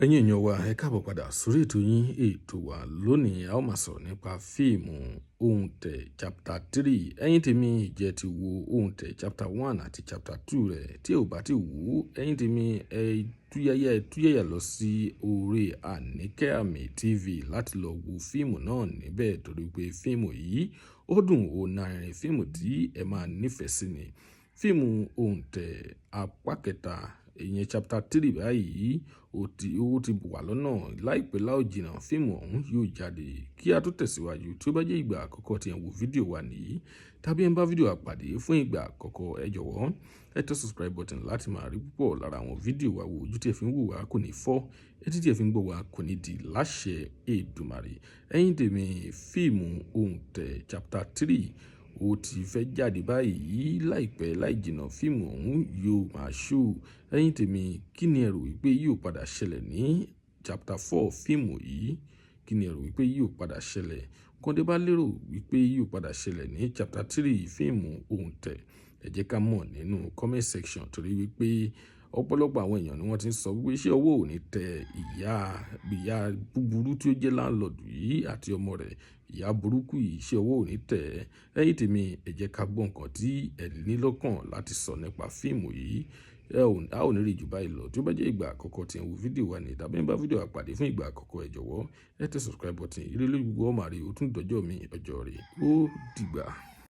Ẹ̀yin èèyàn wa, ẹ káàbọ̀ padà sórí ètò yín, ètò wa. Lónìí, a ó máa sọ̀rọ̀ nípa fíìmù Òǹtẹ̀ chapter 3. Ẹ̀yin tèmi, ìjẹ́ ti wo Òǹtẹ̀ chapter 1 àti chapter 2 rẹ̀? Tí ò bá ti wò ó, ẹ̀yin tèmi, ẹ túyáyá, ẹ túyáyá lọ sí orí Àníkẹ́ Àmì TV láti lọ wo fíìmù náà níbẹ̀, torí pé fíìmù yìí ó dùn ó nárinrin. Fíìmù tí ẹ máa nífẹ̀ẹ́ sí ni fíìmù Òǹtẹ̀ apá kẹta, ìyẹn chapter 3 báyìí. Ó ti wà lọ́nà láìpẹ́ láò jìnnà, fíìmù ọ̀hún yóò jáde. Kí a tó tẹ̀síwájú, tí ó bá jẹ́ ìgbà àkọ́kọ́ tí ẹ ń wo fídíò wa nìyí, tàbí ẹ ń bá fídíò wa pàdé fún ìgbà àkọ́kọ́, ẹ jọ̀wọ́, ẹ tẹ subscribe button láti máa rí púpọ̀ lára àwọn fídíò wa wò. Ojú tí ẹ fi ń wò wá kò ní fọ́, etí tí ẹ fi ń gbọ́ wá kò ní di láṣẹ Èdùmàrè. Ẹ̀yin tèmi, fíìmù Òǹtẹ̀ chapter 3 ó ti fẹ́ jáde báyìí. Láìpẹ́ láì jìnnà, fíìmù ọ̀hún yóò máa ṣó. Ẹ̀yin tèmi, kí ni ẹ rò wípé yóò padà ṣẹlẹ̀ ní chapter 4 fíìmù yìí? Kí ni ẹ rò wípé yóò padà ṣẹlẹ̀? Kọ́ndé bá lérò wípé yóò padà ṣẹlẹ̀ ní chapter 3 fíìmù Òǹtẹ̀, ẹ jẹ́ ká mọ̀ nínú comment section, torí wípé ọ̀pọ̀lọpọ̀ àwọn èèyàn ni wọ́n ti ń sọ wípé ṣé ọwọ́ ò ní tẹ ìyá búburú tí ó jẹ́ landlord yìí àti ọmọ rẹ̀, ìyá burúkú yìí, ṣé ọwọ́ ò ní tẹ̀ ẹ́? Ẹ̀yin tèmi, ẹ jẹ́ ká gbọ́ nǹkan tí ẹ ní lọ́kàn láti sọ nípa fíìmù yìí. Ẹ ò a ò ní rí jù báyìí lọ. Tí ó bá jẹ́ ìgbà àkọ́kọ́ tí ẹ ń wo fídíò wa ní, tàbí ń bá fídíò wa pàdé fún ìgbà àkọ́kọ́, ẹ jọ̀wọ́, ẹ tẹ subscribe button. Ire lójú gbogbo ọmọ rẹ, ó tún dọjọ́ mi, ọjọ́ rẹ, ó dìgbà.